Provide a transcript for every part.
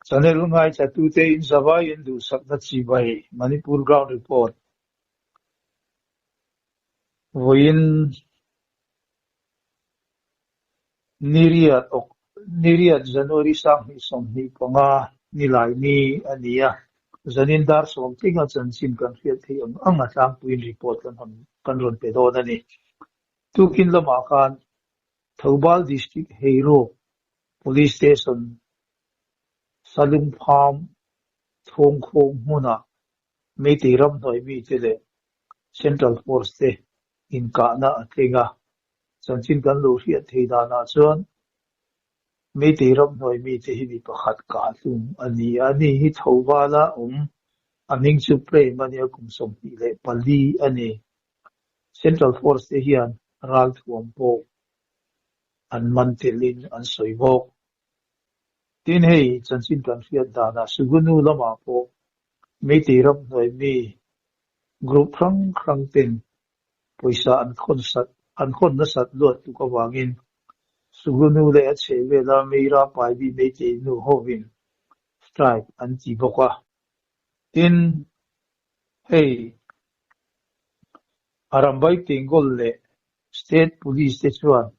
Channel ngaithlatute in zavaiin duhsakna chibai Manipur Ground Report vawiin Niriat Ok Niriat January 2025 nilai ni a ni a, zanin dar sawmtlinga chanchin kan hriat theih ang ang a tlangpuiin report kan rawn kan rawn pe dawn a ni. Tukin lamah khan Thoubal District Heirok Police Station Salungpham Thawngkhawng hmunah Meitei ramhnuai mite leh Central Force te inkahna a thleng a, chanchin kan lo hriat thei danah chuan Meitei ramhnuai mite hi mi pakhat kahhlum a ni a, ani hi Thoubala awm a hming chu Prem a nia kum 24 a ni. Central Force te hian ralthuam pawh an man telin an sawi bawk. Tin hei chanchin kan hriat danah Sugunu lamah pawh Meitei ramhnuai mi group hrang hrang ten pawisa an khawn sat an khawn nasat luat tuk avangin Sugunu leh a chhehvela Meira Paibi Meitei nu hovin strike an ti bawk a. Tin hei Arambai Tengol leh State Police te chuan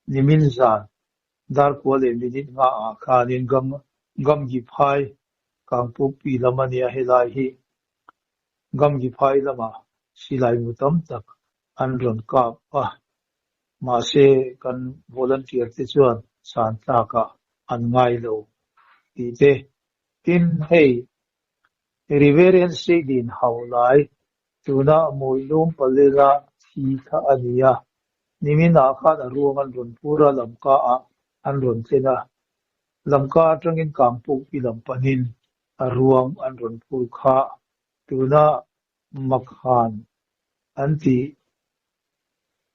nimin zan darkua leh minute nga ah khanin Gam Gamgiphai Kangpukpi lam a nia helai hi Gamgiphai lamah silai mu tam tak an rawn kap a, mahse kan volunteer te chuan chhan tlakah an ngai lo tih te. Tin, hei Reverend Seidin Haulai tuna Mawilum Palela thi kha a ni a, niminah khan a ruang an rawn phur a, Lamka ah an rawn thlen a, Lamka atangin Kangpukpi lam panin a ruang an rawn phur kha tuna Makhan an tih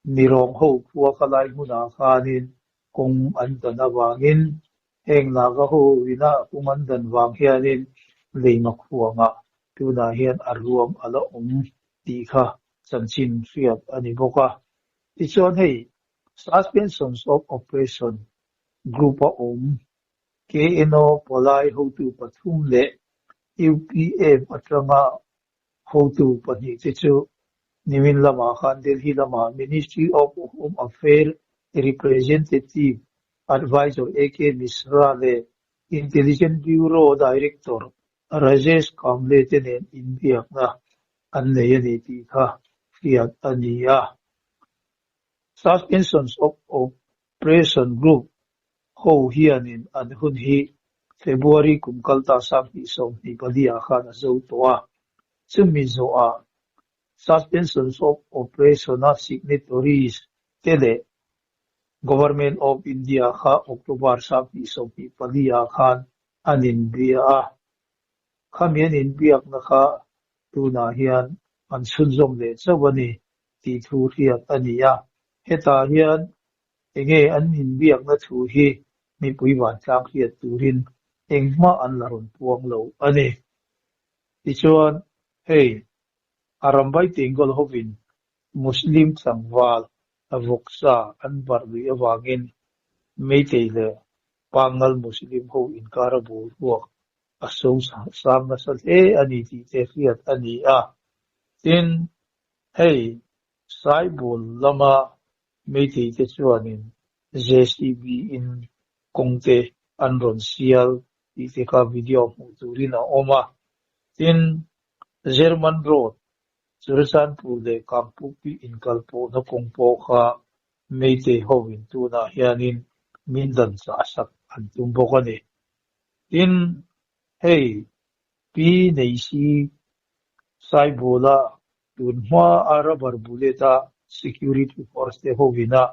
Nirawng ho khua ka lai hmunah khanin kawng an dan avangin heng Naga ho ina kawng an dan vang hianin leima khuangah tunah hian a ruang a la awm tih kha chanchin hriat a ni bawk a. Tichuan hei Suspensions of Operation Group-a awm KNO palai hotu pathum leh UPF atanga hotu pahnih te chu nimin lamah khan Delhi lamah Ministry of Home Affairs Representative Advisor AK Mishra leh Intelligence Bureau Director Rajesh Kamble te nen inbiakna an nei a ni tih kha hriat a ni a. Suspensions of Operation Group ho hianin an hun hi February kum kalta 2024 ah khan a zo tawh a, chumi zawhah Suspensions of Operation-a signatories te leh Government of India kha October 2024 ah khan an inbia a, khami an inbiakna kha tunah hian an chhunzawm leh chauh a ni tih thu hriat a ni a, hetah hian Enge an inbiakna thu hi mipui vantlang hriat turin engmah an la rawn puang lo a ni. Tichuan, hei, Arambai Tengol hovin Muslim tlangval vawksa an barh luih avangin Meitei leh Pangal Muslim ho inkar a boruak a so sang nasa hle a ni tih te hriat a ni a. Tin, hei, Saibul lama Meitei te chuanin JCB in kawng te an rawn sial tih te kha video hmuh turin a awm a. Tin, German Road, Churachandpur leh Kangpukpi inkalpawhna kawng pawh kha Meitei ho in tunah hianin min dan chah sak an tum bawk a ni. Tin, hei Pi Neisi Saibula Tun hma a rubber bullet a security force te hovin a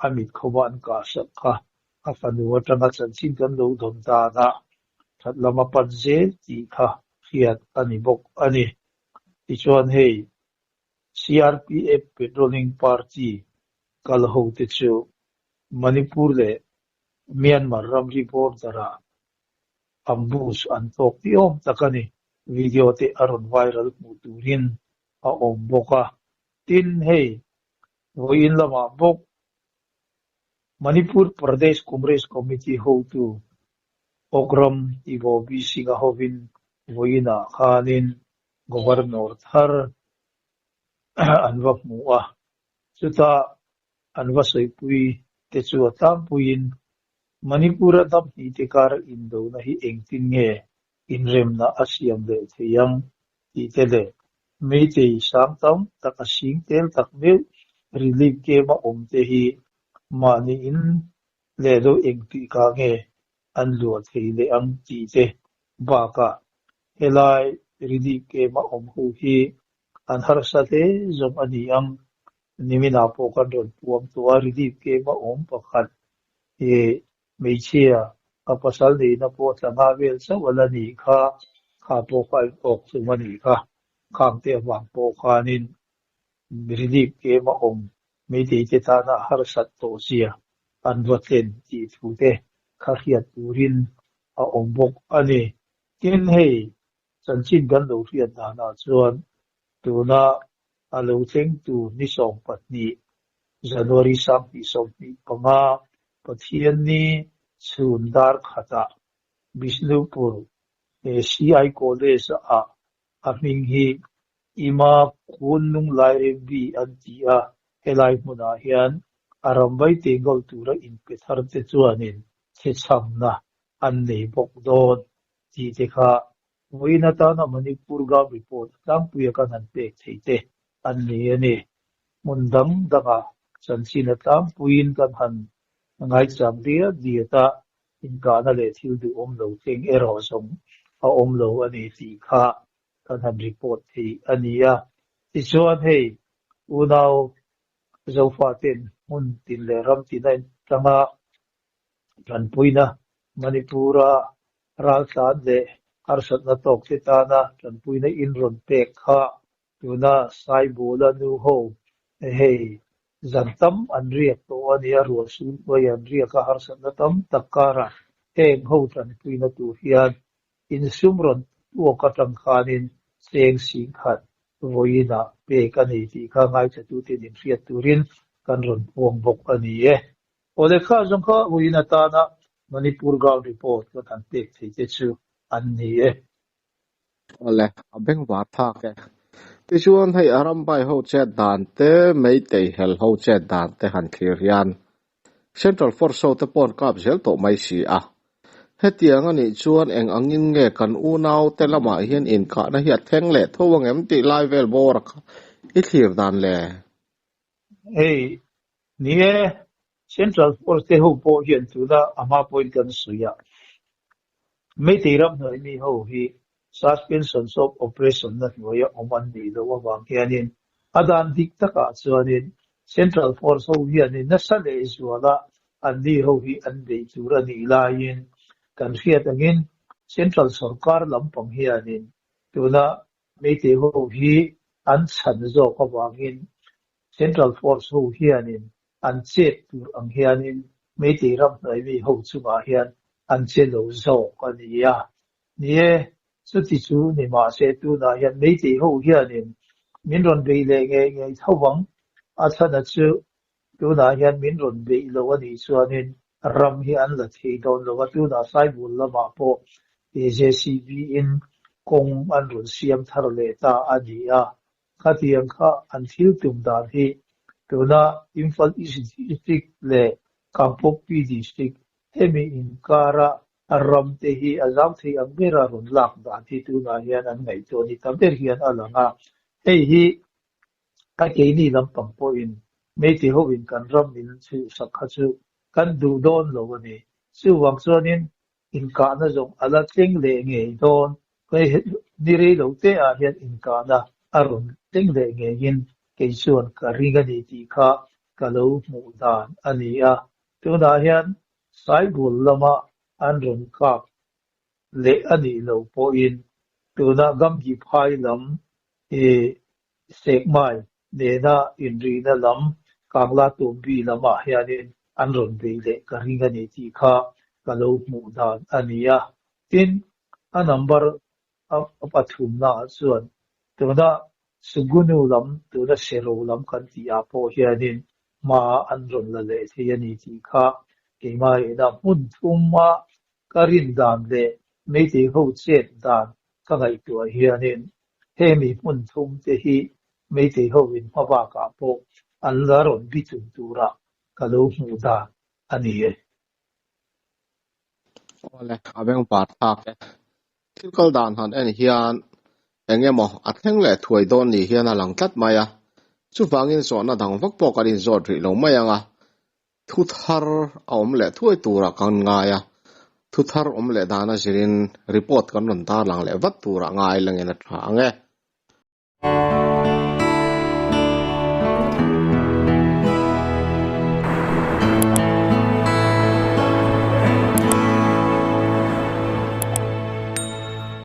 a mit khawma an kah sak kha a fanu atanga chanchin kan lo dawn danah that lam a pan zel tih kha hriat a ni bawk a ni. Tichuan hei CRPF patrolling party kal ho te chu Manipur leh Myanmar ramri border ah ambush an tawk ti awm tak a ni. Video te a rawn viral hmuh turin a awm bawk a. Tin, hei vawiin lamah bawk Manipur Pradesh Congress Committee hotu Okram Ibobi Singh-a hovin vawiinah khanin Governor thar an va hmu a, chutah an va sawipui te chu a tlangpuiin Manipur-a hnam hnih te kara indona hi engtin nge inremna a siam leh thei ang tih te leh Meitei sang tam tak a sing tel tak meuh relief camp-a awm te hi mahni in leh lo engtih kah nge an luah thei leh ang tih te bakah helai relief camp-a awm ho hi an harsa hle zawng a ni ang. Niminah pawh kan rawn puam tawh a, relief camp-a awm pakhat hi hmeichhia ka pasal neihna pawh tlangah vel chauh a la nih kha, kha pawh kha in awk hlum a nih kha. Khangte avang pawh khanin relief camp-a awm Meitei te tana harsat tawh zia an va tlen tih thu te kha hriat turin a awm bawk a ni. Tin, hei chanchin kan lo hriat danah chuan tuna a lo thleng tur ni 12, January 2025, Pathianni chhun dar khatah Bishnupur CI College-ah a hming hi Ima Kunnung Lairembi an ti a, helai hmunah hian a rambai tengol tura inpe thar te chuanin thechhamna an nei bawk dawn tih te kha vawiin atana Manipur Ground Report tlangpuia kan han pek theih te an ni a ni. Hmun dang dangah chanchin a tlangpuiin kan han ngaichang diat diat a, inkahna leh thil duhawm lo thleng erawh zawng a awm lo a ni tih kha kan han report thei a ni a. Tichuan hei unau Zofaten hmun tin leh ram tin a intang a, tanpuina Manipur-a raltlan leh harsatna tawkte tana tanpuina in rawn pek kha tuna Saibawla nu ho hei zan tam an riak tawh a nia, ruah sul hnuai an riak a, harsatna tam tak karah heng ho tanpuina tur hian insum rawn tuak atang khanin cheng singkhat vawiinah pek a nei tih kha ngaithlatute inhriat turin kan rawn puang bawk a ni e. Aw lehkha zawng kha vawiin atana Manipur Ground Report kan han pek thei te chu an ni e. Awle, a bengvar thlak e. Tichuan hei a rambai ho chet dan te, Meitei hel ho chet dan te han thlir hian Central Force ho te paw'n kap zel tawh mai si a. Hetiang a nih chuan eng angin nge kan unau te lamah hian inkahna hi a thleng leh tho ang em tih lai vel bawr a kha i thlir dan le? Hei, ni e, Central Force te ho pawh hian tuna a hma pawhin kan sawi a, Meitei ram hnuai mi ho hi Suspension of Operation na hnuaia awm an nih loh avang hianin a dan dik takah chuanin Central Force ho hianin nasa leh zuala anni ho hi an beih tur a nih laiin kan hriat angin Central sawrkar lampang hianin tuna Meitei ho hi an chhan zawk avangin Central Force ho hianin an chet tur ang hianin Meitei ram hnuai mi ho chungah hian an che lo zawk a ni a. Ni e, chuti chu ni mahse tunah hian Meitei ho hianin min rawn bei leh ngei ngei tho vang. A chhana chu tunah hian min rawn beih lo a nih chuanin ram hi an la thei dawn lo a, tunah Saibul lamah pawh JCB in kawng an rawn siam thar leh ta a ni a. Khatiang kha an thil tum dan hi tuna Imphal East District leh Kangpokpi District hemi inkara ram te hi a zau thei ang bera rawn lak dan hi tunah hian an ngaihtuah ni ta ber hian a lang a. Hei hi a keini lampang pawhin Meitei hoin kan ram min chhuhsak kha chu kan duh dawn lo a ni. Chuvang chuanin Inkahna zawng a la thleng leh ngei dawn. Ni rei lo te ah hian inkahna a rawn thleng leh ngeiin kei chuan ka ring a ni tih kha ka lo hmuh dan a ni a. Tunah hian Saibul lama an rawn kap leh a nih loh pawhin tuna Gamgi phai lam i Sekmai nena inrihna lam Kangla Tumbi lamah hianin an rawn bei leh ka ring a ni tih kha ka lo hmuh dan a ni a. Tin, a number a pathumnaah chuan tuna Sugunu lam, tuna Sero lam kan tihah pawh hianin hma an rawn la leh thei a ni tih kha keimah ina hmun thuma Ka rin dan leh Meitei ho chet dan ka ngaihtuah hianin hemi hmun thum te hi Meitei ho in hma bakah pawh an la rawn bitum tura ka lo hmuh dan a ni e. Awle, a beng var thlak e. Thil kal dan han en hian eng emaw a thleng leh thuai dawn ni hian a lang tlat mai a. Chuvangin zawhna dang vak pawh kan inzawt rih lo mai ang a. Thu thar a awm leh thuai turah kan ngai a, thu thar awm leh dana zirin report kan rawn tarlang leh vat turah ngai langin a tha ang e.